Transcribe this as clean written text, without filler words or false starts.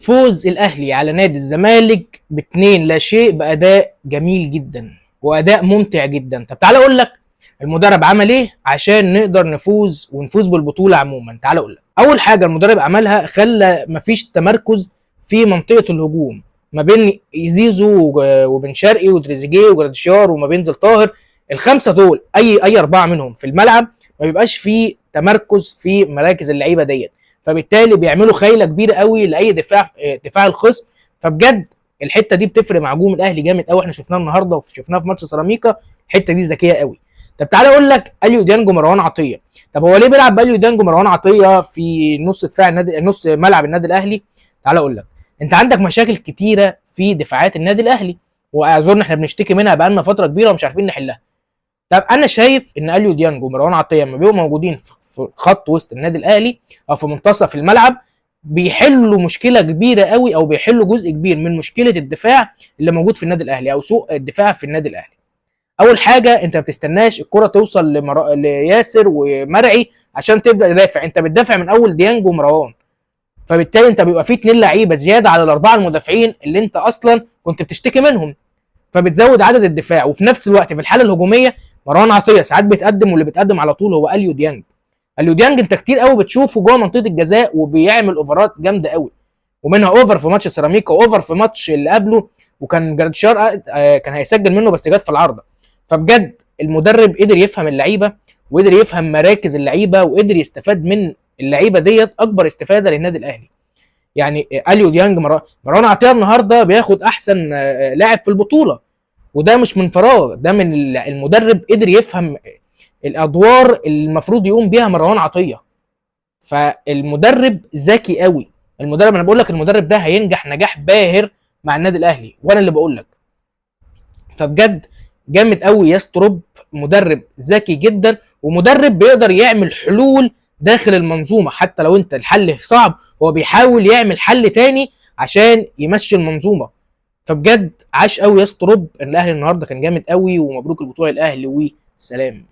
فوز الاهلي على نادي الزمالك باتنين لا شيء باداء جميل جدا واداء ممتع جدا. طب تعالى اقول لك المدرب عمل ايه عشان نقدر نفوز ونفوز بالبطولة عموما. تعالى اقول لك اول حاجة المدرب عملها، خلى مفيش تمركز في منطقة الهجوم ما بين زيزو وبن شرقي وتريزيجيه وجراديشار وما بين طاهر. الخمسة دول اي اربعة منهم في الملعب ما بيبقاش في تمركز في مراكز اللعيبة ديت، فبالتالي بيعملوا خيله كبيرة قوي لاي دفاع الخصم. فبجد الحتة دي بتفرق مع هجوم الاهلي جامد قوي، احنا شفناها النهارده وشفناها في ماتش سيراميكا، الحتة دي ذكية قوي. طب تعالى اقول لك اليو ديانج ومروان عطية. طب هو ليه بيلعب باليو ديانج ومروان عطية في نص دفاع النادي، نص ملعب النادي الاهلي؟ تعالى اقول لك، انت عندك مشاكل كتيرة في دفاعات النادي الاهلي، واعذرنا احنا بنشتكي منها بقالنا فترة كبيرة ومش عارفين نحلها. طب انا شايف ان اليو ديانج ومروان عطية لما بيبقوا موجودين في خط وسط النادي الاهلي او في منتصف الملعب بيحلوا مشكلة كبيرة قوي، او بيحلوا جزء كبير من مشكلة الدفاع اللي موجود في النادي الاهلي او سوء الدفاع في النادي الاهلي. اول حاجة، انت ما بتستناش الكره توصل لياسر ومرعي عشان تبدا تدافع، انت بتدافع من اول ديانج ومروان، فبالتالي انت بيبقى في اتنين لعيبة زيادة على الاربعة المدافعين اللي انت اصلا كنت بتشتكي منهم، فبتزود عدد الدفاع. وفي نفس الوقت في الحالة الهجومية مروان عطية ساعات بيتقدم، واللي بيتقدم على طول هو اليو ديانج. اليو ديانج انت كتير قوي بتشوفه جوه منطقة الجزاء وبيعمل اوفرات جامدة قوي، ومنها over في ماتش سيراميكا و over في ماتش اللي قبله، وكان جراديشار كان هيسجل منه بس جت في العارضة. فبجد المدرب قدر يفهم اللعيبة وقدر يفهم مراكز اللعيبة وقدر يستفاد من اللعيبة ديت اكبر استفاده للنادي الاهلي. يعني اليو ديانج، مروان عطية النهارده بياخد احسن لاعب في البطولة، وده مش من فراغ، ده من المدرب قدر يفهم الادوار اللي المفروض يقوم بيها مروان عطية. فالمدرب ذكي قوي، المدرب انا بقول لك المدرب ده هينجح نجاح باهر مع النادي الاهلي، وانا اللي بقول لك. فبجد جامد قوي ياستروب، مدرب ذكي جدا ومدرب بيقدر يعمل حلول داخل المنظومة، حتى لو انت الحل صعب هو بيحاول يعمل حل تاني عشان يمشي المنظومة. فبجد عاش قوي ياستروب، الاهلي النهارده كان جامد قوي، ومبروك البطولة الاهلي وسلام.